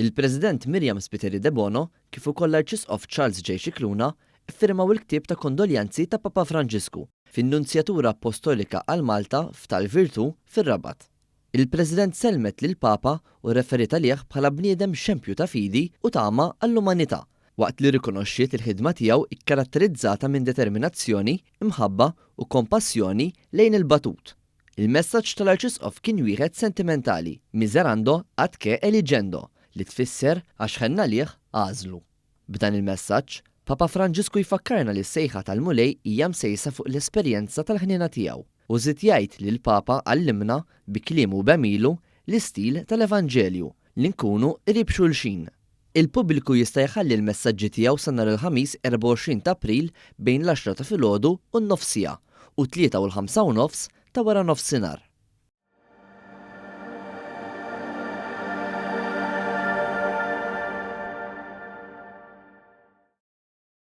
Il-President Myriam Spiteri Debono kif ukoll l-Arċisqof Charles J. Scicluna ffirmaw il-ktieb ta' kondoljanzi ta' Papa Franġisku fin-Nunzjatura Appostolika għal Malta f'Tal Virtù fir-Rabat. Il-President sellmet lill-Papa u rreferiet għalih bħala bniedem xempju ta' fidi u tama għall-umanità, waqt li rrikonoxxiet il-ħidma tiegħu kkaratterizzata minn determinazzjoni, imħabba u kompassjoni lejn il-batut. Il-messaġġ tal-Arċisqof kien wieħed sentimentali, miserando atque eligendo, li tfisser għax ħenn għalih għażlu. B'dan il-messaġġ, Papa Franġisku jfakkarna li s-sejħa tal-Mulej hija msejsa fuq l-esperjenza tal-ħniena tiegħu, u żied jgħid li l-Papa għallimna, bi kliemu u b'għemilu, l-istil tal-Evanġelju, li nkunu qrib xulxin. Il-pubbliku jista' jħalli l-messaġġi tiegħu sa nhar il-Ħamis 24 ta' April bejn l-għaxra ta' filgħodu u n-nofs siegħa u t-tlieta u l-ħamsa u nofs ta' waranofsinhar.